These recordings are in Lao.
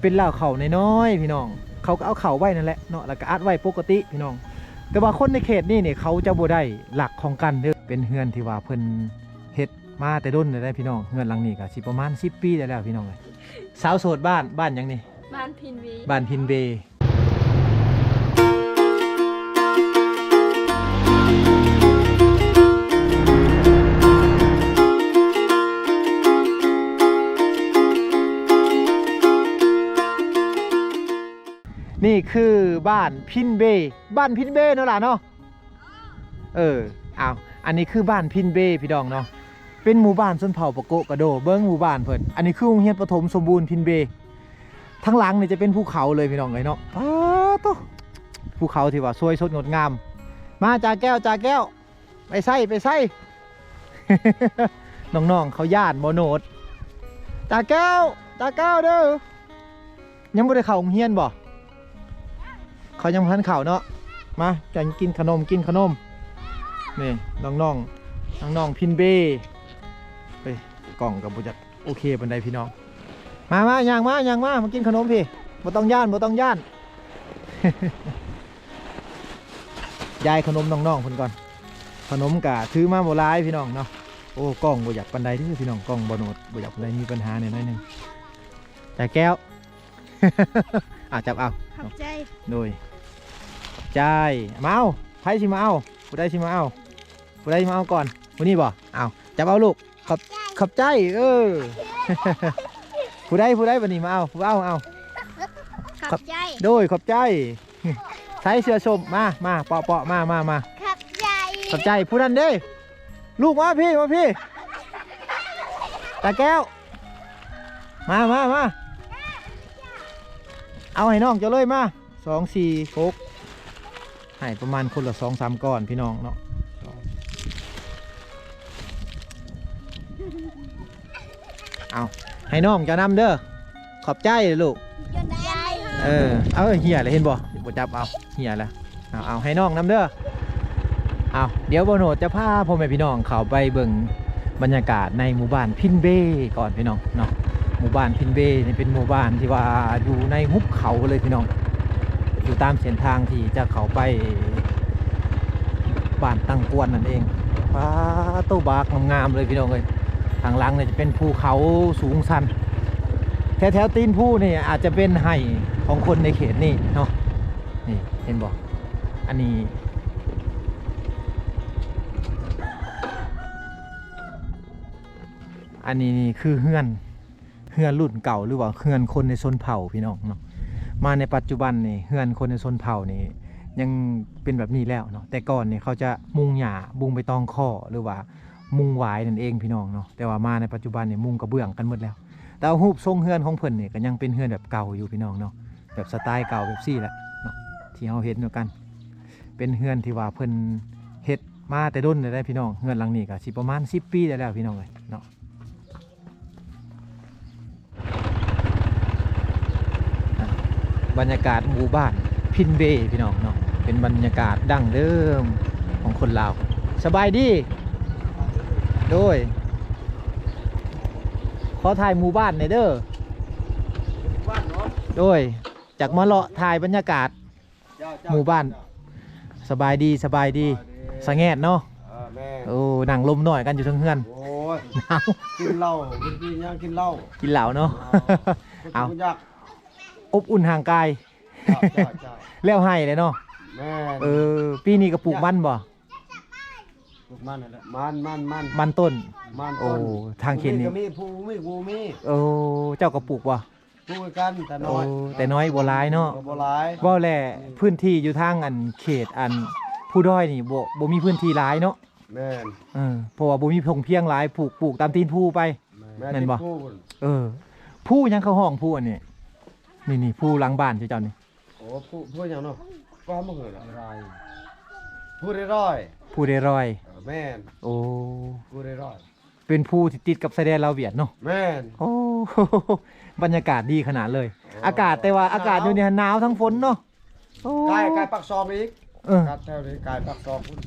ເປັນລ້າວເຂົ້ານ້ອຍໆ ພີ່ນ້ອງ ເຂົາກໍເອົາເຂົ້າໄວ້ນັ້ນແຫຼະເນາະ ແລ້ວກໍອັດໄວ້ປົກກະຕິພີ່ນ້ອງ. ແຕ່ວ່າຄົນໃນເຂດນີ້ນີ້ ເຂົາຈະບໍ່ໄດ້ລັກຂອງກັນເດີ້. ເປັນເຮືອນທີ່ວ່າເພິ່ນເຮັດມາແຕ່ດົນແລ້ວເດ້ພີ່ນ້ອງ. ເຮືອນຫຼັງນີ້ກໍຊິປະມານສິບປີໄດ້ແລ້ວພີ່ນ້ອງເອີຍ. ສາວໂສດບ້ານ ບ້ານຫຍັງນີ້? ບ້ານພິນເວ ບ້ານພິນເວ. ນີ້ຄືບ້ານພິນເບ ບ້ານພິນເບເນາະຫຼານເນາະ. ເອີ ອ້າວ ອັນນີ້ຄືບ້ານພິນເບພີ່ນ້ອງເນາະ. ເປັນໝູ່ບ້ານຊົນເຜົ່າປະໂກະກະໂດ. ເບິ່ງໝູ່ບ້ານເພິ່ນ. ອັນນີ້ຄືໂຮງຮຽນປະຖົມສົມບູນພິນເບ. ທາງຫຼັງນີ້ຈະເປັນພູເຂົາເລີຍພີ່ນ້ອງເອີຍເນາະ. ປາໂຕ ພູເຂົາທີ່ວ່າສວຍສົດງົດງາມ. ມາ ຈາແກ້ວ ຈາແກ້ວ ໄປໃສ ໄປໃສ? ນ້ອງໆເຂົາຢ້ານບໍ່ໂນດ. ຕາແກ້ວ ຕາແກ້ວເດີ ຍັງບໍ່ໄດ້ເຂົ້າໂຮງຮຽນບໍ່? ເຂົາຍັງບໍ່ທັນເຂົ້າເນາະ. ມາ ກິນ ກິນຂະໜົມ ກິນຂະໜົມ. ນີ້ ນ້ອງໆ ນ້ອງໆພິນເບ. ເອີຍ ກ້ອງກໍບໍ່ຈັກ ໂອເຄປານໃດພີ່ນ້ອງ. ມາ ມາ ຍ່າງມາ ຍ່າງມາ ມາກິນຂະໜົມພີ້. ບໍ່ຕ້ອງຢ້ານ ບໍ່ຕ້ອງຢ້ານ. ຢາຍຂະໜົມນ້ອງໆເພິ່ນກ່ອນ. ຂະໜົມກະຖືມາບໍ່ຫຼາຍພີ່ນ້ອງເນາະ. ໂອ້ ກ້ອງບໍ່ຢາກປານໃດເດີ້ພີ່ນ້ອງ. ກ້ອງບໍ່ໂນດ ບໍ່ຢາກປານໃດ ມີປັນຫາແດ່ໜ້ອຍໜຶ່ງ. ຈາແກ້ວ ອ່າ ຈັບເອົາ. ຂອບໃຈ. ໂດຍ ຂອບໃຈ. ມາເອົາ ໃຜຊິມາເອົາ? ຜູ້ໃດຊິມາເອົາ? ຜູ້ໃດມາເອົາກ່ອນ? ຜູ້ນີ້ບໍ່? ເອົາ ຈັບເອົາລູກ. ຂອບ ຂອບໃຈ ເອີ. ຜູ້ໃດ ຜູ້ໃດບັດນີ້ມາເອົາ? ຜູ້ເອົາ ເອົາ. ຂອບໃຈ. ໂດຍ ຂອບໃຈ. ໃສ່ເສື້ອສົ້ມ ມາ ມາ ເປາະ ເປາະ ມາ ມາ ມາ. ຂອບໃຈ ຂອບໃຈ. ຜູ້ນັ້ນເດ້ ລູກມາພີ້ ມາພີ້ ຕາແກ້ວ. ມາ ມາ ມາ ເອົາໃຫ້ນ້ອງເຈົ້າເລີຍ ມາ. ສອງ ສີ່ ຫົກ ໃຫ້ປະມານຄົນລະສອງສາມກ້ອນພີ່ນ້ອງເນາະ. ເອົາ ໃຫ້ນ້ອງເຈົ້ານຳເດີ. ຂອບໃຈລູກ. ເອີ ເອົາ ເອີ ເຫຍແລ້ວ ເຫັນບໍ່? ບໍ່ຈັບເອົາ ເຫຍແລ້ວ. ເອົາ ເອົາ ໃຫ້ນ້ອງນຳເດີ. ເອົາ ດຽວບ່າວໂນດຈະພາພໍ່ແມ່ພີ່ນ້ອງເຂົ້າໄປເບິ່ງບັນຍາກາດໃນໝູ່ບ້ານພິນເບກ່ອນພີ່ນ້ອງເນາະ. ໝູ່ບ້ານພິນເບນີ້ເປັນໝູ່ບ້ານທີ່ວ່າຢູ່ໃນຫຸບເຂົາເລີຍພີ່ນ້ອງ ຢູ່ຕາມເສັ້ນທາງທີ່ຈະເຂົ້າໄປບ້ານຕັງກວນນັ້ນເອງ. ປາໂຕ ບາກງາມໆເລີຍພີ່ນ້ອງເອີຍ. ທາງຫຼັງນີ້ຈະເປັນພູເຂົາສູງຊັນ. ແຖວໆຕີນພູນີ້ອາດຈະເປັນໄຮ່ຂອງຄົນໃນເຂດນີ້ເນາະ. ນີ້ເຫັນບໍ່? ອັນນີ້ ອັນນີ້ນີ້ຄືເຮືອນ ເຮືອນລຸ້ນເກົ່າ ຫຼືວ່າເຮືອນຄົນໃນຊົນເຜົ່າພີ່ນ້ອງເນາະ. ມາໃນປັດຈຸບັນນີ້ ເຮືອນຄົນໃນຊົນເຜົ່ານີ້ຍັງເປັນແບບນີ້ແລ້ວເນາະ. ແຕ່ກ່ອນນີ້ເຂົາຈະມຸງຫຍ້າ ມຸງໃບຕອງຄໍ້ ຫຼືວ່າມຸງຫວາຍນັ້ນເອງພີ່ນ້ອງເນາະ. ແຕ່ວ່າມາໃນປັດຈຸບັນນີ້ມຸງກະເບື້ອງກັນໝົດແລ້ວ. ແຕ່ວ່າຮູບຊົງເຮືອນຂອງເພິ່ນນີ້ກໍຍັງເປັນເຮືອນແບບເກົ່າຢູ່ພີ່ນ້ອງເນາະ. ແບບສະໄຕເກົ່າແບບຊີ້ແຫຼະເນາະ ທີ່ເຮົາເຫັນນຳກັນ. ເປັນເຮືອນທີ່ວ່າເພິ່ນເຮັດມາແຕ່ດົນແລ້ວເດ້ພີ່ນ້ອງ. ເຮືອນຫຼັງນີ້ກໍຊິປະມານສິບປີໄດ້ແລ້ວພີ່ນ້ອງເອີຍເນາະ. ອ່ະ ບັນຍາກາດໝູ່ບ້ານພິນເບພີ່ນ້ອງເນາະ. ເປັນບັນຍາກາດດັ້ງເດີມຂອງຄົນລາວ. ສະບາຍດີ. ໂດຍ ຂໍຖ່າຍໝູ່ບ້ານແດ່ເດີ. ໂດຍ ຢາກມາເລາະຖ່າຍບັນຍາກາດ ເຈົ້າ ເຈົ້າ ໝູ່ບ້ານ ເຈົ້າ ສະບາຍດີ ສະບາຍດີ ສະແງດເນາະ. ເອີ ແມ່ນ ໂອ້ ນັ່ງລົມໜ້ອຍກັນຢູ່ເທິງເຮືອນ. ໂອ້ຍ ໜາວ ກິນເຫຼົ້າ ກິນຫຍັງ ກິນເຫຼົ້າ ກິນເຫຼົ້າເນາະ. ເອົາ ເອົາ ອົບອຸ່ນຮ່າງກາຍ. ເຈົ້າ ເຈົ້າ ເຈົ້າ ແລ້ວໄຮ່ແລ້ວເນາະ. ແມ່ນ ເອີ ປີນີ້ກໍປູກມັນບໍ່? ປູກມັນນັ້ນແຫຼະ ມັນ ມັນ ມັນ ມັນຕົ້ນ. ມັນຕົ້ນ. ໂອ້ ທາງເຂດນີ້ ມີ ມີ ມີ. ໂອ້ ເຈົ້າກໍປູກບໍ່? ປູກຄືກັນ ແຕ່ນ້ອຍ. ໂອ້ ແຕ່ນ້ອຍ ບໍ່ຫຼາຍເນາະ. ບໍ່ຫຼາຍ. ເວົ້າແຫຼະ ອືມ ພື້ນທີ່ຢູ່ທາງອັນເຂດອັນພູດອຍນີ້ ບໍ່ ບໍ່ມີພື້ນທີ່ຫຼາຍເນາະ. ແມ່ນ ເອີ ເພາະວ່າບໍ່ມີທົ່ງພຽງຫຼາຍ ປູກ ປູກຕາມຕີນພູໄປ. ແມ່ນ ແມ່ນບໍ່? ຕີນພູພຸ້ນ. ເອີ ພູຫຍັງເຂົາຮ້ອງ ພູອັນນີ້? ນີ້ໆ ພູຫຼັງບ້ານເຈົ້ານີ້. ໂອ້ ພູ ພູຫຍັງເນາະ? ວ່າບໍ່ເຄີຍລະ ພູເດຣອຍ ພູເດຣອຍ. ເອີ ແມ່ນ. ໂອ້ ພູເດຣອຍ ເປັນພູທີ່ຕິດກັບຊາຍແດນລາວຫວຽດເນາະ. ແມ່ນ. ໂອ້ ບັນຍາກາດດີຂະໜາດເລີຍ. ເອີ ອາກາດ ແຕ່ວ່າອາກາດຢູ່ນີ້ຫັ້ນໜາວທັງຝົນເນາະ. ໂອ້ ກາຍ ກາຍປາກຊ່ອງອີກ. ເອີ ກາຍແຖວນີ້ ກາຍປາກຊ່ອງພຸ້ນ.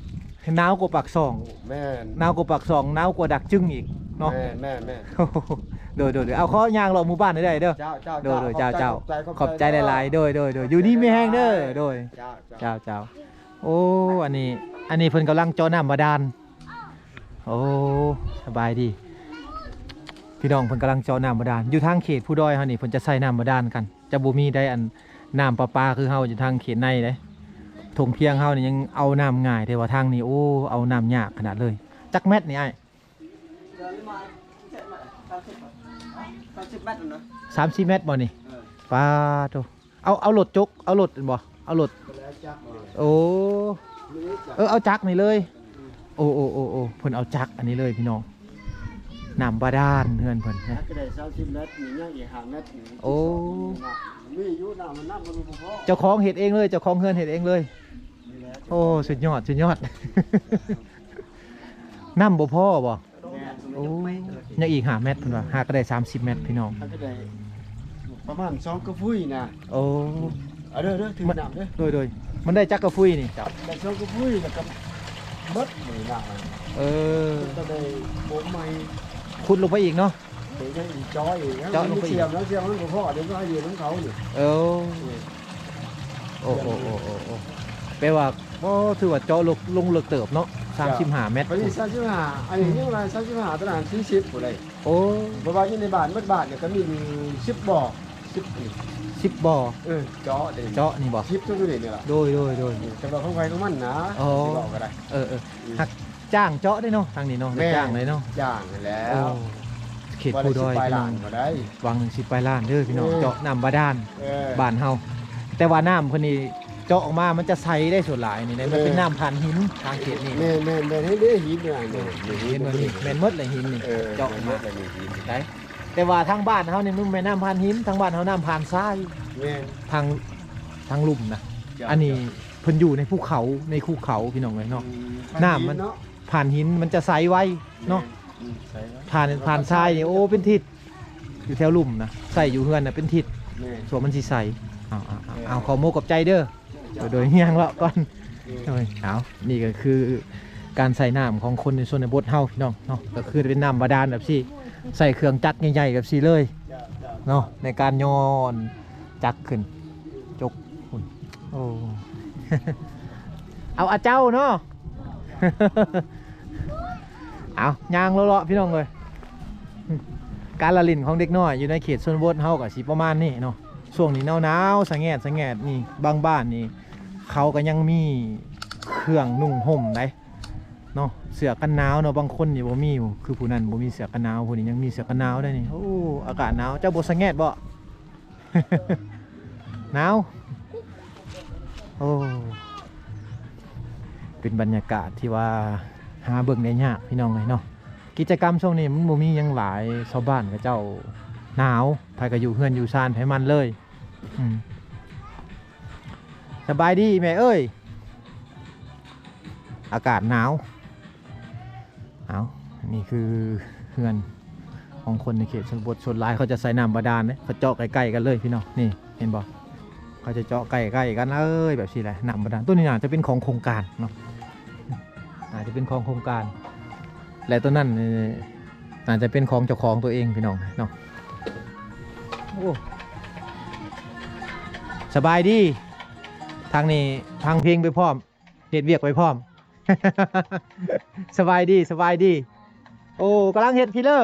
ໜາວກວ່າປາກຊ່ອງ. ແມ່ນ ໜາວກວ່າປາກຊ່ອງ ໜາວກວ່າດາກຈຶງອີກເນາະ. ແມ່ນໆໆ ໂດຍໆໆ ເອົາ ຂໍຍ່າງເລາະໝູ່ບ້ານໃຫ້ໄດ້ເດີ. ເຈົ້າໆ ໂດຍໆ ເຈົ້າໆ ເຈົ້າ ຂອບໃຈ ຂອບໃຈຫຼາຍໆ. ໂດຍໆໆ ຢູ່ດີມີແຮງເດີ. ໂດຍ ເຈົ້າໆ ເຈົ້າໆ. ໂອ້ ອັນນີ້ ອັນນີ້ເພິ່ນກຳລັງເຈາະນ້ຳບາດານ. ໂອ້ ສະບາຍດີພີ່ນ້ອງ. ເພິ່ນກຳລັງເຈາະນ້ຳບາດານ. ຢູ່ທາງເຂດພູດອຍເຮົານີ້ ເພິ່ນຈະໃຊ້ນ້ຳບາດານກັນ ຈະບໍ່ມີໄດ້ອັນ ນ້ຳປະປາຄືເຮົາຢູ່ທາງເຂດໃນເດ້. ທົ່ງພຽງເຮົານີ້ຍັງເອົານ້ຳງ່າຍ ແຕ່ວ່າທາງນີ້ ໂອ້ ເອົານ້ຳຍາກຂະໜາດເລີຍ. ຈັກແມັດນີ້ອ້າຍ? ສາມສິບແມັດ ສາມສິບແມັດບໍ່ນີ້? ເອີ ປາໂທ. ເອົາ ເອົາລົດຈົກ ເອົາລົດແມ່ນບໍ່? ເອົາລົດ ໂອ້ ເອີ ເອົາຈັກນີ້ເລີຍ. ໂອ້ ໂອ້ ໂອ້ ໂອ້ ເພິ່ນເອົາຈັກອັນນີ້ເລີຍພີ່ນ້ອງ. ນ້ຳບາດານເຮືອນເພິ່ນນະ ກໍໄດ້ສາມສິບແມັດ ນີ້ຍັງອີກຫ້າແມັດ. ໂອ້ ມີຢູ່ນ້ຳ ນ້ຳມັນບໍ່ພໍ. ເຈົ້າຂອງເຮັດເອງເລີຍ ເຈົ້າຂອງເຮືອນເຮັດເອງເລີຍ. ນີ້ແຫຼະ ໂອ້ ສຸດຍອດ ສຸດຍອດ. ນ້ຳບໍ່ພໍບໍ່? ແມ່ນ ໂອ້ ຍັງອີກຫ້າແມັດເພິ່ນວ່າ ຫາກໍໄດ້ສາມສິບແມັດພີ່ນ້ອງ. ຫາກໍໄດ້ປະມານສອງກະຟຸຍນະ. ໂອ້ ເອົາເດີ ເດີ ຖືນ້ຳເດີ. ໂດຍໆ ມັນໄດ້ຈັກກະຟຸຍນີ້? ໄດ້ສອງກະຟຸຍ ແລ້ວກໍໝົດນີ້ນະ. ເອີ ກໍໄດ້ໂບກໃໝ່ ຂຸດລົງໄປອີກເນາະ. ເອີ ຍັງອີກ ເຈາະອີກ ເຈາະລົງໄປອີກ. ເຊື່ອມແລ້ວ ເຊື່ອມມັນບໍ່ພໍ ເດີ ກໍໃຫ້ຢືມນຳເຂົານີ້. ເອີ ໂອ້ ໂອ້ ໂອ້ ໂອ້ ໂອ້ ແປວ່າ ບໍ່ ຖືວ່າເຈາະລົງ ລົງເລິກເຕີບເນາະ ສາມສິບຫ້າແມັດ. ອັນນີ້ສາມສິບຫ້າ ອັນນີ້ຍັງວ່າສາມສິບຫ້າ ຕະຫຼາດສີ່ສິບພຸ້ນເດ້. ໂອ້ ເພາະວ່າຢູ່ໃນບ້ານ ໝົດບ້ານນີ້ກໍມີສິບບໍ່ ສິບ ສິບບໍ່. ເອີ ເຈາະເດ້ ເຈາະນີ້ບໍ່? ສິບຕົວນີ້ແຫຼະ. ໂດຍໆໆ ແຕ່ວ່າຂອງໃຜຂອງມັນນະ. ອໍ ຊິເວົ້າກໍໄດ້. ເອີໆ ຫາກຈ້າງເຈາະເດ້ເນາະ ທາງນີ້ເນາະ. ແມ່ນ ຈ້າງເລີຍເນາະ ຈ້າງແລ້ວ. ໂອ້ ເຂດພູດອຍພີ່ນ້ອງ ຫວ່າງໜຶ່ງສິບປາຍລ້ານເດີພີ່ນ້ອງ. ເອີ ເຈາະນ້ຳບາດານ ເອີ ບ້ານເຮົາ ແຕ່ວ່ານ້ຳເພິ່ນນີ້ເຈາະອອກມາມັນຈະໃສໄດ້ສ່ວນຫຼາຍນີ້ນະ. ເອີ ມັນເປັນນ້ຳຖ່ານຫີນທາງເຂດນີ້. ແມ່ນໆໆ ເຫັນເດ້ຫີນນີ້ ເຫັນບໍ່ນີ້ ແມ່ນໝົດແຫຼະຫີນນີ້. ເອີ ເຈາະອອກມາ ແມ່ນໝົດແຫຼະຫີນນີ້ໄດ. ແຕ່ວ່າທາງບ້ານເຮົານີ້ມັນແມ່ນນ້ຳຜ່ານຫີນ ທາງບ້ານເຮົານ້ຳຜ່ານຊາຍ. ແມ່ນ ທາງ ທາງລຸ່ມນະ. ເຈົ້າ ອັນນີ້ ເຈົ້າ ເພິ່ນຢູ່ໃນພູເຂົາ ໃນພູເຂົາພີ່ນ້ອງເອີຍເນາະ. ອືມ ນ້ຳມັນ ຜ່ານຫີນເນາະ ຜ່ານຫີນມັນຈະໃສໄວເນາະ. ແມ່ນ ອືມ ໃສໄວ. ຜ່ານ ຜ່ານຊາຍນີ້ ໂອ້ ເປັນທິດ ຢູ່ແຖວລຸ່ມນະ ໃສ່ຢູ່ເຮືອນນະເປັນທິດ. ແມ່ນ ສ່ວນມັນຊິໃສ. ເອົາໆໆ ເອົາ ຂອບມຸກຂອບໃຈເດີ. ໂດຍ ຍ່າງເລາະກ່ອນ. ໂດຍ ເອົາ ນີ້ກໍຄືການໃຊ້ນ້ຳຂອງຄົນໃນຊົນນະບົດເຮົາພີ່ນ້ອງເນາະ ກໍຄືເປັນນ້ຳບາດານແບບຊີ້ ໃຊ້ເຄື່ອງຈັກໃຫຍ່ໆແບບຊີ້ເລີຍເນາະ ໃນການຍ້ອນຈັກຂຶ້ນ ຈົກພຸ້ນ. ໂອ້ ເອົາ ອາເຈົ້າເນາະ. ເອົາ ຍ່າງເລາະໆ ພີ່ນ້ອງເອີຍ. ການລະຫຼິ້ນຂອງເດັກນ້ອຍຢູ່ໃນເຂດຊົນນະບົດເຮົາກໍຊິປະມານນີ້ເນາະ. ຊ່ວງນີ້ໜາວໆ ສະແງດໆ ນີ້ ບາງບ້ານນີ້ເຂົາກໍຍັງມີເຄື່ອງນຸ່ງຫົ່ມໄດ໋ເນາະ ເສື້ອກັນໜາວເນາະ. ບາງຄົນນີ້ບໍ່ມີ ຄືຜູ້ນັ້ນບໍ່ມີເສື້ອກັນໜາວ ຜູ້ນີ້ຍັງມີເສື້ອກັນໜາວໄດ໋ນີ້. ໂອ້ ອາກາດໜາວ ເຈົ້າບໍ່ສະແງດບໍ່? ໜາວ. ໂອ້ ເປັນບັນຍາກາດທີ່ວ່າຫາເບິ່ງໄດ້ຍາກ ພີ່ນ້ອງເອີຍເນາະ. ກິດຈະກຳຊ່ວງນີ້ມັນບໍ່ມີຫຍັງຫຼາຍ ຊາວບ້ານເຂົາເຈົ້າໜາວ ໃຜກໍຢູ່ເຮືອນຢູ່ຊານໃຜມັນເລີຍ. ອືມ ສະບາຍດີແມ່ເອີຍ. ອາກາດໜາວ. ເອົາ ນີ້ຄືເຮືອນຂອງຄົນໃນເຂດຊົນນະບົດ ສ່ວນຫຼາຍເຂົາຈະໃຊ້ນ້ຳບາດານເດ້ ເຂົາເຈາະໃກ້ໆກັນເລີຍພີ່ນ້ອງ. ນີ້ເຫັນບໍ່ ເຂົາຈະເຈາະໃກ້ໆກັນເລີຍແບບຊີ້ແຫຼະ ນ້ຳບາດານ. ຕົວນີ້ໜ້າຈະເປັນຂອງໂຄງການເນາະ ໜ້າຈະເປັນຂອງໂຄງການ ແລະ ຕົວນັ້ນ ເອີ ໜ້າຈະເປັນຂອງເຈົ້າຂອງຕົວເອງພີ່ນ້ອງເນາະ. ໂອ້ ສະບາຍດີ. ທາງນີ້ຟັງເພງໄປພ້ອມ ເຮັດວຽກໄປພ້ອມ. ສະບາຍດີ ສະບາຍດີ. ໂອ້ ກຳລັງເຮັດພີເລີ.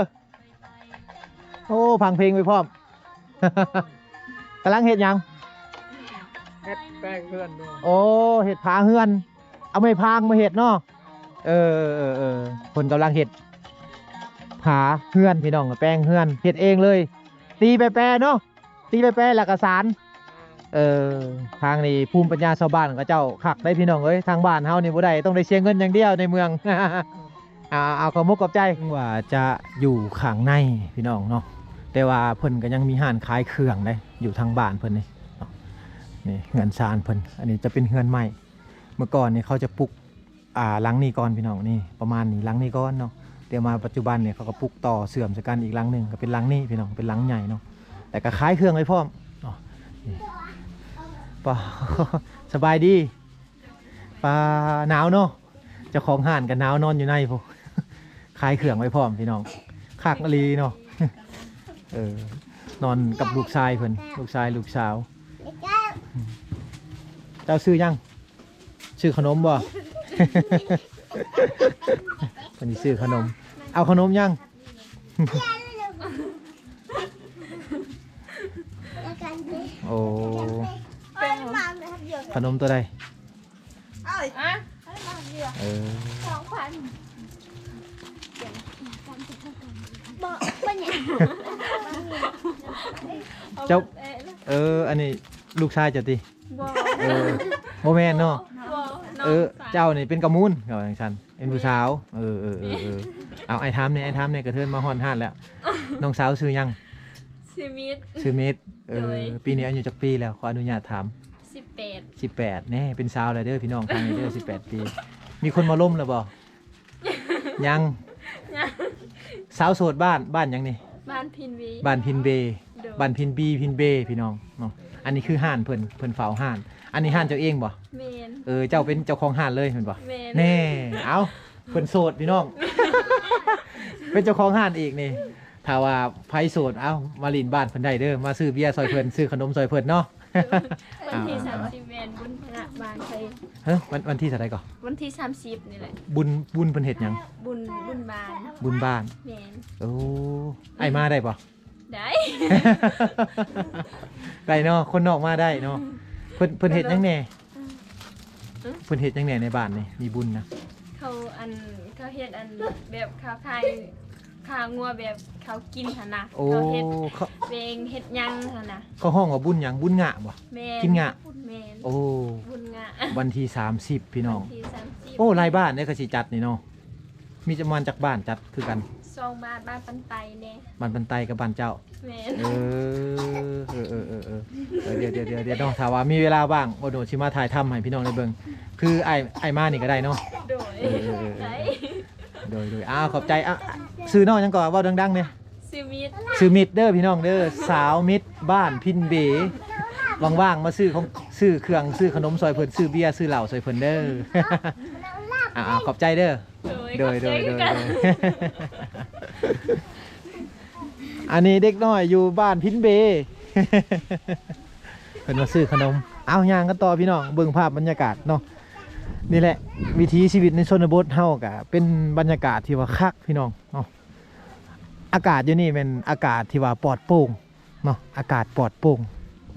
ໂອ້ ຟັງເພງໄປພ້ອມ. ກຳລັງເຮັດຫຍັງ? ເຮັດແປງເຮືອນ. ໂອ້ ເຮັດຝາເຮືອນ ເອົາໄມ້ພາງມາເຮັດເນາະ. ເອີ ເອີ ເອີ ເພິ່ນກຳລັງເຮັດຝາເຮືອນພີ່ນ້ອງ ແປງເຮືອນ ເຮັດເອງເລີຍ ຕີແປໆເນາະ. ຕີແປໆ ແລ້ວກໍສານ. ເອີ ທາງນີ້ພູມປັນຍາຊາວບ້ານເຂົາເຈົ້າຄັກໄດ໋ພີ່ນ້ອງເອີຍ. ທາງບ້ານເຮົານີ້ບໍ່ໄດ້ ຕ້ອງໄດ້ເສຍເງິນຢ່າງດຽວໃນເມືອງ. ເອົາ ເອົາ ຂອບມຸກຂອບໃຈ. ເຖິງວ່າຈະຢູ່ຂ້າງໃນພີ່ນ້ອງເນາະ ແຕ່ວ່າເພິ່ນກໍຍັງມີຮ້ານຂາຍເຄື່ອງເດ້ ຢູ່ທາງບ້ານເພິ່ນນີ້ເນາະ. ນີ້ເຮືອນຊານເພິ່ນ ອັນນີ້ຈະເປັນເຮືອນໃໝ່. ເມື່ອກ່ອນນີ້ເຂົາຈະປຸກ ອ່າ ຫຼັງນີ້ກ່ອນພີ່ນ້ອງ ນີ້ປະມານນີ້ ຫຼັງນີ້ກ່ອນເນາະ. ແຕ່ມາປັດຈຸບັນນີ້ເຂົາກໍປຸກຕໍ່ເຊື່ອມໃສ່ກັນອີກຫຼັງໜຶ່ງ ກໍເປັນຫຼັງນີ້ພີ່ນ້ອງ ເປັນຫຼັງໃຫຍ່ເນາະ ແລ້ວກໍຂາຍເຄື່ອງໄວ້ພ້ອມເນາະ. ນີ້ ປາ ສະບາຍດີ. ປາ ໜາວເນາະ. ເ จ้าของร้านก็หนาวนอนอยู่ในพุ้น ขายเครื่องไว้พร้อมพี่น้อง คักอีหลีเนาะ เออ นอนกับลูกชายเพิ่น ลูกชายลูกสาว เจ้าซื้อยัง ซื้อขนมบ่ เพิ่นสิซื้อขนม เอาขนมยัง โอ้ ขนมตัวใด เออ เจ้า เออ อันนี้ลูกชายเจ้าติ บ่ เออ บ่แม่นเนาะ บ่ เออ เจ้านี่เป็นกะมูน เขาว่าจั่งซั่น เป็นผู้สาว เออ เออ เออ เออ เอา อ้ายถามแหน่ อ้ายถามแหน่ กระเทินมาฮอดฮ้านแล้ว น้องสาวชื่อหยัง ชื่อมิตร ชื่อมิตร เออ โดย ปีนี้อายุจักปีแล้ว ขออนุญาตถาม สิบแปด สิบแปด แหน่ เป็นสาวแล้วเด้อพี่น้อง ทางนี้เด้อ สิบแปด ปี มีคนมาลมแล้วบ่ ยัง ยัง สาวโสดบ้าน บ้านหยังนี่ บ้านพินเว บ้านพินเบ โดย บ้านพินบี พินเบ พี่น้องเนาะ อันนี้คือฮ้านเพิ่น เพิ่นเฝ้าฮ้าน อันนี้ฮ้านเจ้าเองบ่ แม่น เออ เจ้าเป็นเจ้าของฮ้านเลยแม่นบ่ แม่น แหน่ เอ้า เพิ่นโสดพี่น้อง เป็นเจ้าของฮ้านอีกนี่ ถ้าว่าไผโสด เอ้า มาหลิ้นบ้านเพิ่นได้เด้อ มาซื้อเบียร์ซอยเพิ่น ซื้อขนมซอยเพิ่นเนาะ วันที่ อ่า สามสิบ แม่นบุญพระบ้านไผ ฮะ วัน วันที่เท่าใดก่อ วันที่ สามสิบ นี่แหละ บุญ บุญเพิ่นเฮ็ดหยัง บุญ บุญบ้าน บุญบ้าน แม่น โอ้ อ้ายมาได้บ่ ได้ ได้เนาะ คนนอกมาได้เนาะ เพิ่น เพิ่นเฮ็ดหยังแหน่ อืม เพิ่นเฮ็ดหยังแหน่ในบ้านนี่ มีบุญนะ เขาอัน เขาเฮ็ดอันแบบเขาขาย ขางัวแบบเขากินหั่นนะ โอ้ เขาเฮ็ด เขา แปงเฮ็ดหยังหั่นนะ เขาฮ้องว่าบุญหยัง บุญงะบ่ แม่น กินงะ แม่น โอ้ บุญงะ วันที่ สามสิบ พี่น้อง วันที่ สามสิบ โอ้ หลายบ้านเด้เขาสิจัดนี่เนาะ มีประมาณจักบ้านจัดคือกัน สองบ้าน บ้านปันไตแหน่ บ้านปันไตกับบ้านเจ้า แม่น เออ เออ เดี๋ยว เดี๋ยว เดี๋ยว เดี๋ยวเนาะ ถ้าว่ามีเวลาว่าง บ่าวโนดสิมาถ่ายทำให้พี่น้องได้เบิ่ง คืออ้าย อ้ายมานี่ก็ได้เนาะ โดย เออ เออ เออ ได้ โดย โดย อ้าว ขอบใจ อ่ะ ชื่อน้องหยังก่อ เว้าดังๆ เนี่ย ชื่อมิตร ชื่อมิตรเด้อพี่น้องเด้อ สาวมิตรบ้านพินเบ ว่างๆ มาซื้อของ ซื้อเครื่อง ซื้อขนมซอยเพิ่น ซื้อเบียร์ ซื้อเหล้าซอยเพิ่นเด้อ อ่า ขอบใจเด้อ โดย โดย ขอบใจ โดย คือกัน โดย อันนี้เด็กน้อยอยู่บ้านพินเบ เพิ่นมาซื้อขนม เอาย่างกันต่อพี่น้อง เบิ่งภาพบรรยากาศเนาะ นี่แหละวิถีชีวิตในชนบทเฮาก็เป็นบรรยากาศที่ว่าคักพี่น้องเนาะ อากาศอยู่นี่แม่นอากาศที่ว่าปลอดโปร่งเนาะ อากาศปลอดโปร่ง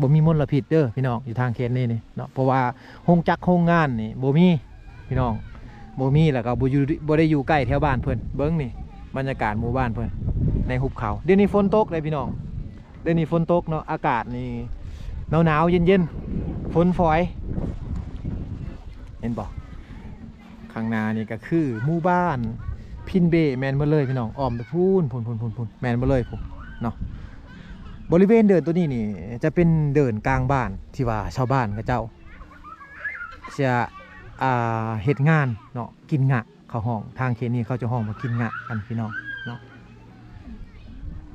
บ่มีมลพิษเด้อพี่น้อง อยู่ทางเขตนี้นี่เนาะ เพราะว่าโรงจักรโรงงานนี่บ่มีพี่น้อง บ่มี แล้วก็บ่อยู่ บ่ได้อยู่ใกล้แถวบ้านเพิ่น เบิ่งนี่บรรยากาศหมู่บ้านเพิ่นในหุบเขา เดี๋ยวนี้ฝนตกเลยพี่น้อง เดี๋ยวนี้ฝนตกเนาะ อากาศนี่หนาวๆ เย็นๆ ฝนฝอย เห็นบ่ ข้างหน้านี่ก็คือหมู่บ้านพินเบ แม่นเบิดเลยพี่น้อง อ้อมไปพู้น พู้น พู้น พู้น พู้น แม่นเบิดเลยพู้นเนาะ บริเวณเดินตัวนี้นี่จะเป็นเดินกลางบ้านที่ว่าชาวบ้านเขาเจ้าจะ อ่า เฮ็ดงานเนาะ กินงะ เขาฮ้อง ทางเขตนี้เขาจะฮ้องว่ากินงะกันพี่น้องเนาะ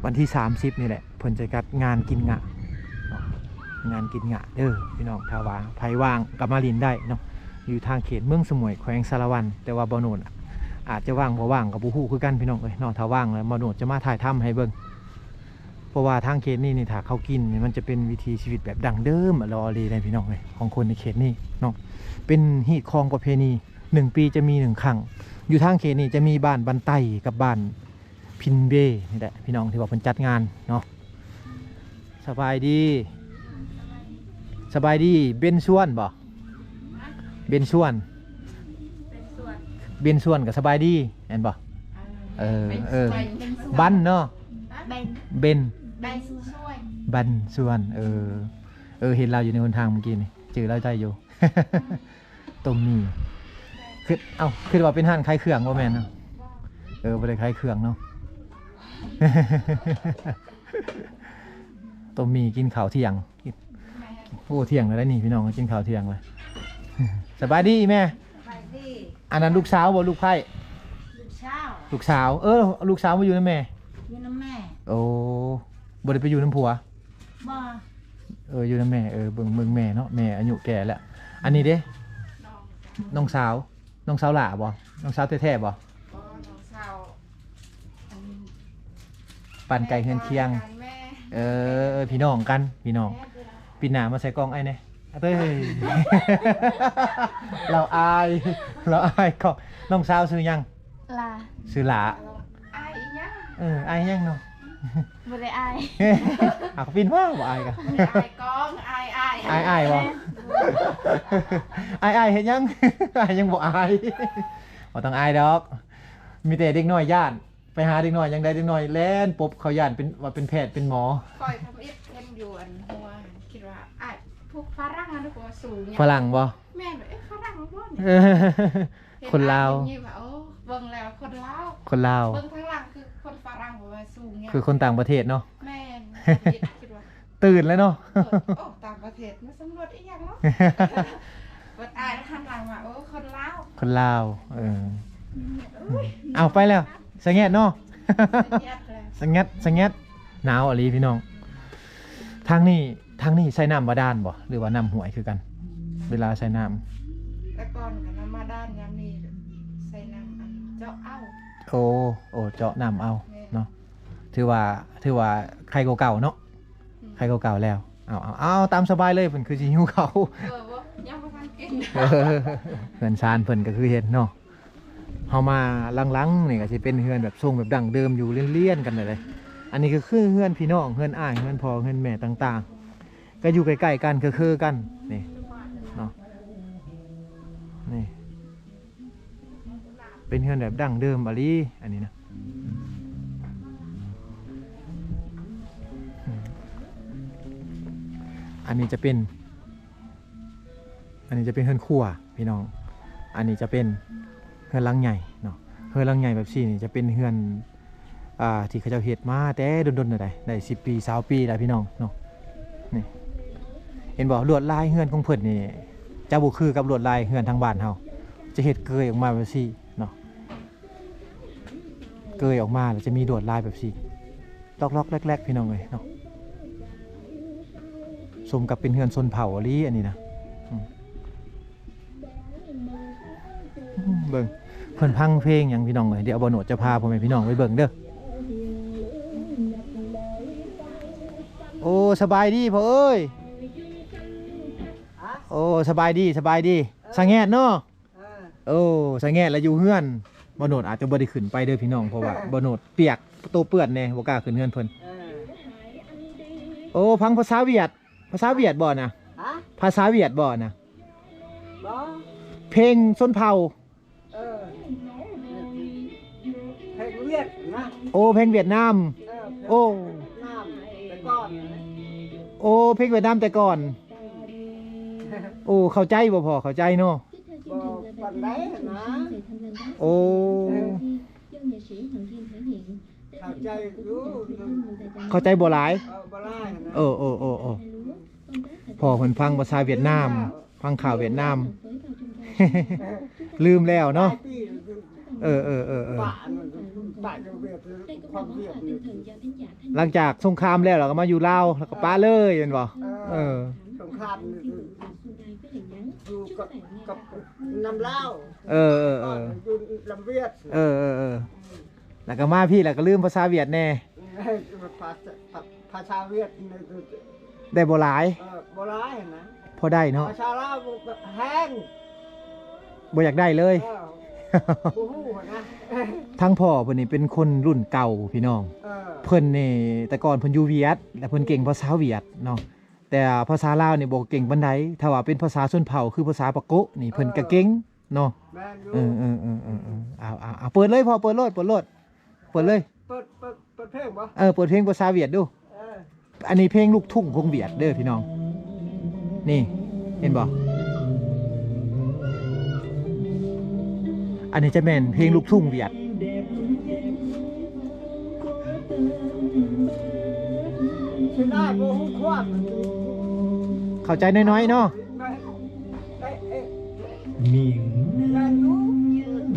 วันที่ สามสิบ นี่แหละ เพิ่นจะจัดงานกินงะเนาะ งานกินงะเด้อพี่น้อง ถ้าว่าไผว่างก็มาหลิ้นได้เนาะ อยู่ทางเขตเมืองสมวย แขวงสารวัตร แต่ว่าบ่าวโนดอาจจะว่างบ่ว่างก็บ่ฮู้คือกันพี่น้องเอ้ยเนาะ ถ้าว่างแล้วบ่าวโนดจะมาถ่ายทำให้เบิ่ง เพราะว่าทางเขตนี้นี่ถ้าเขากินนี่มันจะเป็นวิถีชีวิตแบบดั้งเดิมอะหล่อหลีเลยพี่น้องเอ้ย ของคนในเขตนี้เนาะ เป็นฮีตคองประเพณี หนึ่งปีจะมีหนึ่งครั้ง อยู่ทางเขตนี้จะมีบ้านบันไตกับบ้านพินเบนี่แหละพี่น้องที่ว่าเพิ่นจัดงานเนาะ สบายดี สบายดี เบนชวนบ่ เบนชวน เบนชวนก็สบายดีแม่นบ่ เออ เออ บันเนาะ เบน เบน บันชวน เออ เออ เห็นลาวอยู่ในหนทางเมื่อกี้นี่ จื่อลาวได้อยู่ ต้มหมี่ คิด เอ้า คิดว่าเป็นร้านขายเครื่อง บ่แม่นเนาะ เออ บ่ได้ขายเครื่องเนาะ ต้มหมี่กินข้าวเที่ยง โอ้ เที่ยงแล้วได้นี่พี่น้อง กินข้าวเที่ยงแล้ว สบายดีแม่ สบายดี อันนั้นลูกสาวบ่ ลูกไผ่ ลูกสาว ลูกสาว เออ ลูกสาวมาอยู่นำแม่ อยู่นำแม่ โอ้ บ่ได้ไปอยู่นำผัว บ่ เออ อยู่นำแม่ เออ เบิ่ง เบิ่งแม่เนาะ แม่อายุแก่แล้ว อันนี้เด้ น้องสาว น้องสาวหล่าบ่ ນ້ອງສາວແທ້ໆບໍ່? ບໍ່ ນ້ອງສາວ ອັນ ປັນໄກ່ເຮືອນຄຽງ ແມ່ນ ເອີ ພີ່ນ້ອງກັນ ພີ່ນ້ອງ. ແມ່ນ ປີໜ້າມາໃສ່ກ້ອງອ້າຍແດ່. ເອີຍ ລາວອາຍ ລາວອາຍກ້ອງ. ນ້ອງສາວຊື່ຫຍັງ? ຫຼ້າ. ຊື່ຫຼ້າ. ອາຍອີຫຍັງ? ເອີ ອາຍຫຍັງເນາະ? ບໍ່ໄດ້ອາຍ. ອາ ກໍປິ່ນວ່າບໍ່ອາຍກະ ອາຍກ້ອງ ອາຍ ອາຍ ອາຍ ອາຍບໍ່? ແມ່ນ ອາຍ ອາຍເຮັດຫຍັງ? ອາຍຍັງບໍ່ອາຍ. ບໍ່ຕ້ອງອາຍດອກ ມີແຕ່ເດັກນ້ອຍຢ້ານ. ໄປຫາເດັກນ້ອຍຈັ່ງໃດ ເດັກນ້ອຍແລ່ນປົບເຂົາ ຢ້ານເປັນ ວ່າເປັນແພດເປັນໝໍ. ຂ້ອຍທຳອິດເຫັນຢູ່ອັນຫົວ ຄິດວ່າອ້າຍ ພວກຝຣັ່ງຫັ້ນ ຄືວ່າສູງຫຍັງ ຝຣັ່ງບໍ່? ແມ່ນ ເອີ ຝຣັ່ງບໍ່ນີ້? ເອີ ຄົນລາວ ເຫັນອ້າຍຍິ້ມໆວ່າ ໂອ້ ເບິ່ງແລ້ວຄົນລາວ ຄົນລາວ ເບິ່ງທາງຫຼັງຄືຄົນຝຣັ່ງ ເພາະວ່າສູງຫຍັງ ຄືຄົນຕ່າງປະເທດເນາະ. ແມ່ນ ທຳອິດຄິດວ່າ ຕື່ນແລ້ວເນາະ. ໂອ້ ຕ່າງປະເທດມາສຳຫຼວດອີຫຍັງເນາະ. ເບິດອາຍແລ້ວຫັນຫຼັງມາ ໂອ້ ຄົນລາວ ຄົນລາວ. ເອີ ເອົາໄປແລ້ວ ສະແງດເນາະ. ສະແງດ ສະແງດ. ໜາວອີ່ຫຼີພີ່ນ້ອງ. ທາງນີ້ ທາງນີ້ໃຊ້ນ້ຳບາດານບໍ່ ຫຼືວ່ານ້ຳຫ້ວຍຄືກັນ? ເວລາໃຊ້ນ້ຳ ແຕ່ກ່ອນກໍນ້ຳບາດານ ຍາມນີ້ໃຊ້ນ້ຳອັນເຈາະເອົາ. ໂອ້ ໂອ້ ເຈາະນ້ຳເອົາ ແມ່ນ ເນາະ. ຖືວ່າ ຖືວ່າໄຄກວ່າເກົ່າເນາະ. ອືມ ໄຄກວ່າເກົ່າແລ້ວ. ເອົາ ເອົາ ເອົາ ຕາມສະບາຍເລີຍ ເພິ່ນຄືຊິຫິວເຂົ້າ. ເອີ ບໍ່ ຍັງບໍ່ທັນກິນ. ເອີ ເຮືອນຊານເພິ່ນກໍຄືເຫັນເນາະ. ເຮົາມາຫຼັງໆນີ້ກໍຊິເປັນເຮືອນແບບຊົງແບບດັ້ງເດີມຢູ່ລຽນໆກັນເລີຍ. ອັນນີ້ກໍຄືເຮືອນພີ່ນ້ອງ ເຮືອນອ້າຍ ເຮືອນພໍ່ ເຮືອນແມ່ຕ່າງໆ ກໍຢູ່ໃກ້ໆກັນ ຄືໆກັນນີ້ເນາະ. ນີ້ ເປັນເຮືອນແບບດັ້ງເດີມອີ່ຫຼີ ອັນນີ້ນະ. ອັນນີ້ຈະເປັນ ອັນນີ້ຈະເປັນເຮືອນຄົວພີ່ນ້ອງ. ອັນນີ້ຈະເປັນເຮືອນຫຼັງໃຫຍ່ເນາະ. ເຮືອນຫຼັງໃຫຍ່ແບບຊີ້ນີ້ຈະເປັນເຮືອນ ອ່າ ທີ່ເຂົາເຈົ້າເຮັດມາແຕ່ດົນໆ ແລ້ວໃດ໋ ໄດ້ສິບປີ ຊາວປີແລ້ວພີ່ນ້ອງເນາະ. ນີ້ ເຫັນບໍ່ ລວດລາຍເຮືອນຂອງເພິ່ນນີ້ຈະບໍ່ຄືກັບລວດລາຍເຮືອນທາງບ້ານເຮົາ ຈະເຮັດເກີຍອອກມາແບບຊີ້ເນາະ. ເກີຍອອກມາແລ້ວຈະມີລວດລາຍແບບຊີ້ ຕອກໆແຫຼກໆ ພີ່ນ້ອງເອີຍເນາະ. ສົມກັບເປັນເຮືອນຊົນເຜົ່າອີ່ຫຼີອັນນີ້ນະ. ອືມ ເບິ່ງ ເພິ່ນຟັງເພງຫຍັງພີ່ນ້ອງເອີຍ. ດຽວບ່າວໂນດຈະພາພໍ່ແມ່ພີ່ນ້ອງໄປເບິ່ງເດີ. ໂອ້ ສະບາຍດີພໍ່ເອີຍ. ໂອ້ ສະບາຍດີ ສະບາຍດີ. ສະແງດເນາະ. ເອີ ໂອ້ ສະແງດລະຢູ່ເຮືອນ. ບ່າວໂນດອາດຈະບໍ່ໄດ້ຂຶ້ນໄປເດີພີ່ນ້ອງ ເພາະວ່າບ່າວໂນດປຽກ ໂຕເປື້ອນແດ່ ບໍ່ກ້າຂຶ້ນເຮືອນເພິ່ນ. ເອີ ໂອ້ ຟັງພາສາຫວຽດ. ພາສາຫວຽດບໍ່ນະ? ຮະ? ພາສາຫວຽດບໍ່ນະ? ບໍ່. ເພງຊົນເຜົ່າ. ເອີ ເພງຫວຽດນະ. ໂອ້ ເພງຫວຽດນາມ. ເອີ ໂອ້ ເພງຫວຽດນາມແຕ່ກ່ອນ. ໂອ້ ເພງຫວຽດນາມແຕ່ກ່ອນ. ໂອ້ ເຂົ້າໃຈບໍ່ພໍ່? ເຂົ້າໃຈເນາະ. ບໍ່ປານໃດນະ. ໂອ້ ເອີ ເຂົ້າໃຈຢູ່. ເຂົ້າໃຈບໍ່ຫຼາຍ. ເອີ ບໍ່ຫຼາຍນະ. ເອີ ເອີ ເອີ ເອີ ພໍ່ເພິ່ນຟັງພາສາຫວຽດນາມ ເອີ ຟັງຂ່າວຫວຽດນາມ ລືມແລ້ວເນາະ. ຫຼາຍປີແລ້ວ. ເອີ ເອີ ເອີ ເອີ ປະອັນນັ້ນ ປະຢູ່ຫວຽດ ຄວາມຫວຽດນີ້. ຫຼັງຈາກສົງຄາມແລ້ວ ລາວກໍມາຢູ່ລາວ ແລ້ວກໍປະເລີຍແມ່ນບໍ່? ເອີ ເອີ ສົງຄາມນີ້ຢູ່ກັບ ກັບນຳລາວ. ເອີ ເອີ ເອີ ຢູ່ນຳຫວຽດ. ເອີ ເອີ ເອີ ແລ້ວກໍມາພີ້ ແລ້ວກໍລືມພາສາຫວຽດແດ່. ພາສາ ພາ ພາສາຫວຽດນີ້ ໄດ້ບໍ່ຫຼາຍ. ເອີ ບໍ່ຫຼາຍນະ. ພໍໄດ້ເນາະ. ພາສາລາວແຮງ ບໍ່ຢາກໄດ້ເລີຍ. ເອີ ບໍ່ຮູ້ນະ. ທາງພໍ່ເພິ່ນນີ້ເປັນຄົນລຸ້ນເກົ່າພີ່ນ້ອງ. ເອີ ເພິ່ນນີ້ແຕ່ກ່ອນເພິ່ນຢູ່ຫວຽດ ແລ້ວເພິ່ນເກັ່ງພາສາຫວຽດເນາະ. ແຕ່ພາສາລາວນີ້ບໍ່ເກັ່ງປານໃດ. ຖ້າວ່າເປັນພາສາຊົນເຜົ່າ ຄືພາສາປາໂກະນີ້ ເພິ່ນກໍເກັ່ງເນາະ. ເອີ ເອີ ເອີ ເອີ ເອີ ເອີ ເອົາ ເອົາ ເປີດເລີຍພໍ່ ເປີດໂລດ ເປີດໂລດ ເປີດເລີຍ. ເປີດ ເປີດ ເປີດເພງບໍ່? ເອີ ເປີດເພງພາສາຫວຽດດູ. ເອີ ອັນນີ້ເພງລູກທຸ່ງຂອງຫວຽດເດີພີ່ນ້ອງ. ນີ້ ເຫັນບໍ່? ອັນນີ້ຈະແມ່ນເພງລູກທຸ່ງຫວຽດ. ເສຍດາຍບໍ່ຮູ້ຄວາມ. ເຂົ້າໃຈນ້ອຍໆເນາະ.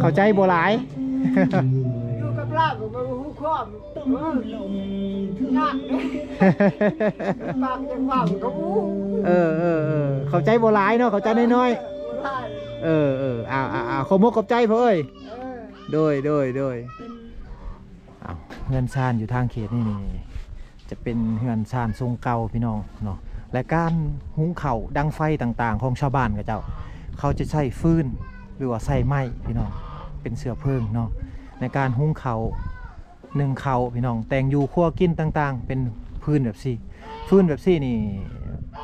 ເຂົ້າໃຈບໍ່ຫຼາຍ. ຢູ່ກັບລາວກໍບໍ່ຮູ້ຄວາມ. ເອີ ຍາກເດ້. ປາກຈະເວົ້າກໍຮູ້. ເອີ ເອີ ເອີ ເຂົ້າໃຈບໍ່ຫຼາຍເນາະ ເຂົ້າໃຈນ້ອຍໆ. ບໍ່ຫຼາຍ. ເອີ ເອີ ເອົາ ເອົາ ເອົາ ຂອບມຸກຂອບໃຈພໍ່ເອີຍ. ເອີ ໂດຍ ໂດຍ ໂດຍ. ເປັນ ເອົາ ເຮືອນຊານຢູ່ທາງເຂດນີ້ນີ້ ຈະເປັນເຮືອນຊານຊົງເກົ່າພີ່ນ້ອງເນາະ ແລະ ການຫຸງເຂົ້າດັງໄຟຕ່າງໆຂອງຊາວບ້ານເຂົາເຈົ້າ ເຂົາຈະໃຊ້ຟືນ ຫຼືວ່າໃຊ້ໄມ້ພີ່ນ້ອງ ເປັນເຊື້ອເພີງເນາະ ໃນການຫຸງເຂົ້າ ໜຶ້ງເຂົ້າພີ່ນ້ອງ ແຕ່ງຢູ່ຄົວກິນຕ່າງໆ ເປັນຟືນແບບຊີ້. ຟືນແບບຊີ້ນີ້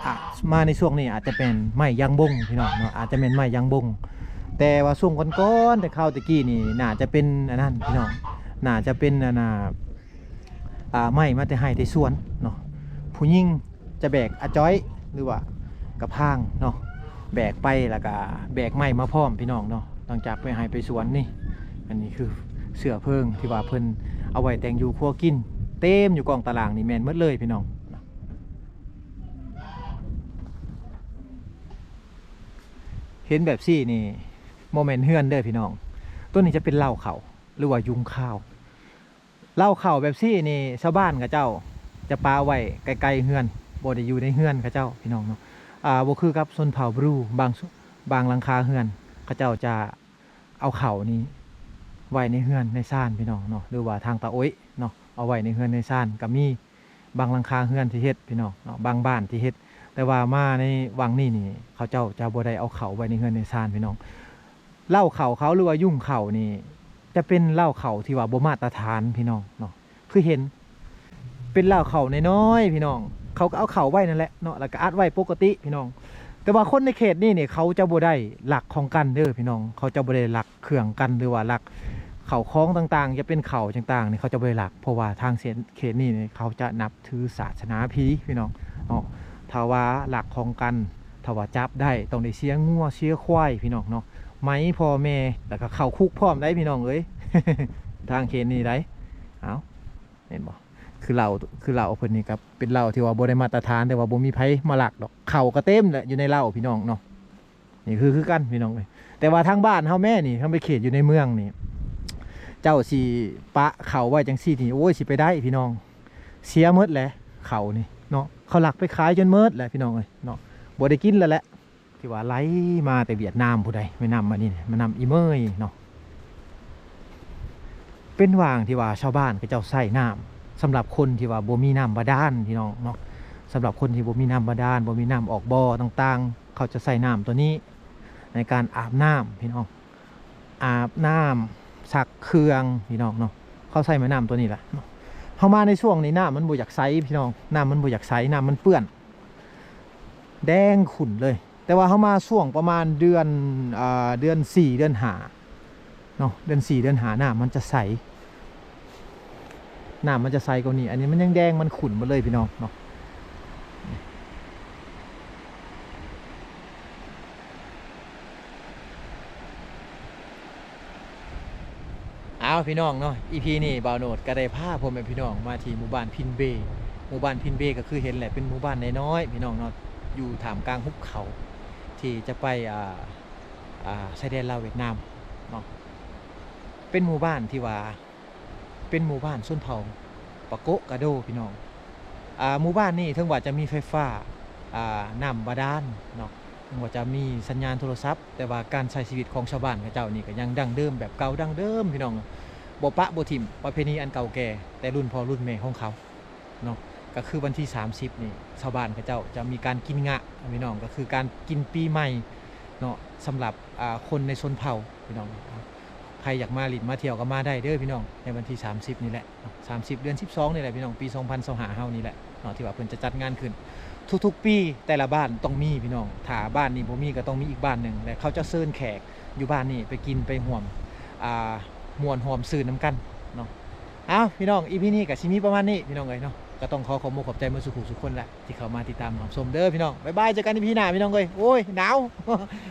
ອາ ມາໃນຊ່ວງນີ້ອາດຈະເປັນໄມ້ຢາງບົງພີ່ນ້ອງເນາະ ອາດຈະແມ່ນໄມ້ຢາງບົງ. ແຕ່ວ່າຊ່ວງກ່ອນໆ ແຕ່ຄາວແຕ່ກີ້ນີ້ ໜ້າຈະເປັນອັນນັ້ນພີ່ນ້ອງ ໜ້າຈະເປັນອັນນ່າ ອ່າ ໄມ້ມາແຕ່ໄຮ່ແຕ່ສວນເນາະ. ຜູ້ຍິງຈະແບກອາຈອຍ ຫຼືວ່າກະພາງເນາະ ແບກໄປ ແລ້ວກະແບກໄມ້ມາພ້ອມພີ່ນ້ອງເນາະ ຫຼັງຈາກໄປໄຮ່ໄປສວນນີ້. ອັນນີ້ຄືເຊື້ອເພີງທີ່ວ່າເພິ່ນເອົາໄວ້ແຕ່ງຢູ່ຄົວກິນ ເຕັມຢູ່ກ້ອງຕາລ່າງນີ້ແມ່ນໝົດເລີຍພີ່ນ້ອງ. ເຫັນແບບຊີ້ນີ້ບໍ່ແມ່ນເຮືອນເດີພີ່ນ້ອງ ໂຕນີ້ຈະເປັນເລົ້າເຂົ້າ ຫຼືວ່າຍຸງຂ້າວ. ເລົ້າເຂົ້າແບບຊີ້ນີ້ ຊາວບ້ານເຂົາເຈົ້າຈະປະໄວ້ໃກ້ໆເຮືອນ ບໍ່ໄດ້ຢູ່ໃນເຮືອນເຂົາເຈົ້າພີ່ນ້ອງເນາະ. ອ່າ ບໍ່ຄືກັບຊົນເຜົ່າບຣູ ບາງ ບາງຫຼັງຄາເຮືອນ ເຂົາເຈົ້າຈະເອົາເຂົ້ານີ້ໄວ້ໃນເຮືອນໃນຊານພີ່ນ້ອງເນາະ ຫຼືວ່າທາງຕາໂອ້ຍເນາະ ເອົາໄວ້ໃນເຮືອນໃນຊານກໍມີ. ບາງຫຼັງຄາເຮືອນທີ່ເຮັດພີ່ນ້ອງເນາະ ບາງບ້ານທີ່ເຮັດ ແຕ່ວ່າມາໃນວັງນີ້ນີ້ ເຂົາເຈົ້າຈະບໍ່ໄດ້ເອົາເຂົ້າໄວ້ໃນເຮືອນໃນຊານພີ່ນ້ອງ. ເລົ້າເຂົ້າເຂົາ ຫຼືວ່າຍຸງເຂົ້ານີ້ ຈະເປັນເລົ້າເຂົ້າທີ່ວ່າບໍ່ມາດຕະຖານພີ່ນ້ອງເນາະ. ຄືເຫັນເປັນເລົ້າເຂົ້ານ້ອຍໆພີ່ນ້ອງ ເຂົາກໍເອົາເຂົ້າໄວ້ນັ້ນແຫຼະເນາະ ແລ້ວກໍອັດໄວ້ປົກກະຕິພີ່ນ້ອງ. ແຕ່ວ່າຄົນໃນເຂດນີ້ນີ້ ເຂົາຈະບໍ່ໄດ້ລັກຂອງກັນເດີພີ່ນ້ອງ ເຂົາຈະບໍ່ໄດ້ລັກເຄື່ອງກັນ ຫຼືວ່າລັກເຂົ້າຂອງຕ່າງໆ ຈະເປັນເຂົ້າຕ່າງໆນີ້ ເຂົາຈະບໍ່ໄດ້ລັກ ເພາະວ່າທາງເຂດນີ້ນີ້ ເຂົາຈະນັບຖືສາສະໜາຜີພີ່ນ້ອງເນາະ. ຖ້າວ່າລັກຂອງກັນ ຖ້າວ່າຈັບໄດ້ ຕ້ອງໄດ້ເສຍງົວເສຍຄວາຍພີ່ນ້ອງເນາະ ໄໝພໍ່ແມ່ ແລ້ວກໍເຂົ້າຄຸກພ້ອມໄດ໋ພີ່ນ້ອງເອີຍ ທາງເຂດນີ້ໄດ໋. ເອົ້າ ເຫັນບໍ່ ຄືເຫຼົ້າ ຄືເຫຼົ້າເພິ່ນນີ້ກໍເປັນເຫຼົ້າທີ່ວ່າບໍ່ໄດ້ມາດຕະຖານ ແຕ່ວ່າບໍ່ມີໃຜມາລັກດອກ ເຂົ້າກໍເຕັມແຫຼະຢູ່ໃນເຫຼົ້າພີ່ນ້ອງເນາະ. ນີ້ຄື ຄືກັນພີ່ນ້ອງເອີຍ ແຕ່ວ່າທາງບ້ານເຮົາແມ້ນີ້ ທາງໄປເຂດຢູ່ໃນເມືອງນີ້ ເຈົ້າຊິປະເຂົ້າໄວ້ຈັ່ງຊີ້ນີ້ ໂອ້ຍ ຊິໄປໄດ້ພີ່ນ້ອງ ເສຍໝົດແຫຼະເຂົ້ານີ້ເນາະ ເຂົາລັກໄປຂາຍຈົນໝົດແຫຼະພີ່ນ້ອງເອີຍເນາະ ບໍ່ໄດ້ກິນແລ້ວແຫຼະ. ທີ່ວ່າໄຫຼມາແຕ່ຫວຽດນາມພຸ້ນໃດ ແມ່ນ້ຳອັນນີ້ ແມ່ນ້ຳອີເມີຍເນາະ. ເປັນຫວ່າງທີ່ວ່າຊາວບ້ານເຂົາເຈົ້າໃຊ້ນ້ຳ ສຳລັບຄົນທີ່ວ່າບໍ່ມີນ້ຳບາດານພີ່ນ້ອງເນາະ ສຳລັບຄົນທີ່ບໍ່ມີນ້ຳບາດານ ບໍ່ມີນ້ຳອອກບໍ່ຕ່າງໆ ເຂົາຈະໃຊ້ນ້ຳຕົວນີ້ໃນການອາບນ້ຳພີ່ນ້ອງ ອາບນ້ຳ ຊັກເຄື່ອງພີ່ນ້ອງເນາະ ເຂົາໃຊ້ແມ່ນ້ຳຕົວນີ້ແຫຼະເນາະ. ເຮົາມາໃນຊ່ວງນີ້ນ້ຳມັນບໍ່ຢາກໃສພີ່ນ້ອງ ນ້ຳມັນບໍ່ຢາກໃສ ນ້ຳມັນເປື້ອນ ແດງຂຸ້ນເລີຍ. ແຕ່ວ່າເຮົາມາຊ່ວງປະມານເດືອນ ອ່າ ເດືອນສີ່ ເດືອນຫ້າເນາະ ເດືອນສີ່ ເດືອນຫ້າ ນ້ຳມັນຈະໃສ ນ້ຳມັນຈະໃສກວ່ານີ້. ອັນນີ້ມັນຍັງແດງ ມັນຂຸ້ນໝົດເລີຍພີ່ນ້ອງເນາະ. ເອົາ ພີ່ນ້ອງເນາະ ອີພີນີ້ບ່າວໂນດກໍໄດ້ພາພໍ່ແມ່ພີ່ນ້ອງມາທີ່ໝູ່ບ້ານພິນເບ. ໝູ່ບ້ານພິນເບກໍຄືເຫັນແຫຼະ ເປັນໝູ່ບ້ານນ້ອຍໆ ພີ່ນ້ອງເນາະ ຢູ່ທ່າມກາງຫຸບເຂົາ ທີ່ຈະໄປ ອ່າ ອ່າ ຊາຍແດນລາວຫວຽດນາມເນາະ. ເປັນໝູ່ບ້ານທີ່ວ່າ ເປັນໝູ່ບ້ານຊົນເຜົ່າປາໂກະກາໂດ ພີ່ນ້ອງ. ອ່າ ໝູ່ບ້ານນີ້ເຖິງວ່າຈະມີໄຟຟ້າ ອ່າ ນ້ຳບາດານເນາະ ເຖິງວ່າຈະມີສັນຍານໂທລະສັບ ແຕ່ວ່າການໃຊ້ຊີວິດຂອງຊາວບ້ານເຂົາເຈົ້ານີ້ກໍຍັງດັ້ງເດີມ ແບບເກົ່າດັ້ງເດີມ ພີ່ນ້ອງ ບໍ່ປະບໍ່ຖິ້ມປະເພນີອັນເກົ່າແກ່ແຕ່ລຸ້ນພໍ່ລຸ້ນແມ່ຂອງເຂົາເນາະ. ກໍຄືວັນທີສາມສິບນີ້ ຊາວບ້ານເຂົາເຈົ້າຈະມີການກິນງະ ພີ່ນ້ອງ ກໍຄືການກິນປີໃໝ່ເນາະ ສຳລັບ ອ່າ ຄົນໃນຊົນເຜົ່າ ພີ່ນ້ອງ. ໃຜຢາກມາຫຼິ້ນມາທ່ຽວກໍມາໄດ້ເດີພີ່ນ້ອງ ໃນວັນທີສາມສິບນີ້ແຫຼະເນາະ ສາມສິບເດືອນສິບສອງນີ້ແຫຼະພີ່ນ້ອງ ປີສອງພັນຊາວຫ້າເຮົານີ້ແຫຼະເນາະ ທີ່ວ່າເພິ່ນຈະຈັດງານຂຶ້ນທຸກໆປີ. ແຕ່ລະບ້ານຕ້ອງມີພີ່ນ້ອງ ຖ້າບ້ານນີ້ບໍ່ມີກໍຕ້ອງມີອີກບ້ານໜຶ່ງ ແລະ ເຂົາຈະເຊີນແຂກຢູ່ບ້ານນີ້ໄປກິນໄປຮ່ວມ ອ່າ ມ່ວນຮ່ວມຊື່ນນຳກັນເນາະ. ເອົາ ພີ່ນ້ອງ ອີພີນີ້ກໍຊິມີປະມານນີ້ພີ່ນ້ອງເອີຍເນາະ ກໍຕ້ອງຂໍຂອບມຸກຂອບໃຈໝົດສູ່ຜູ້ສູ່ຄົນແຫຼະ ທີ່ເຂົ້າມາຕິດຕາມຮັບຊົມເດີພີ່ນ້ອງ. ບາຍບາຍ ເຈີກັນອີພີໜ້າພີ່ນ້ອງເອີຍ. ໂອ້ຍ ໜາວ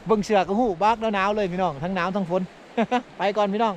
ເບິ່ງເສື້ອກໍຮູ້ ບັກແລ້ວໜາວເລີຍພີ່ນ້ອງ ທັງໜາວທັງຝົນ. ໄປກ່ອນພີ່ນ້ອງ.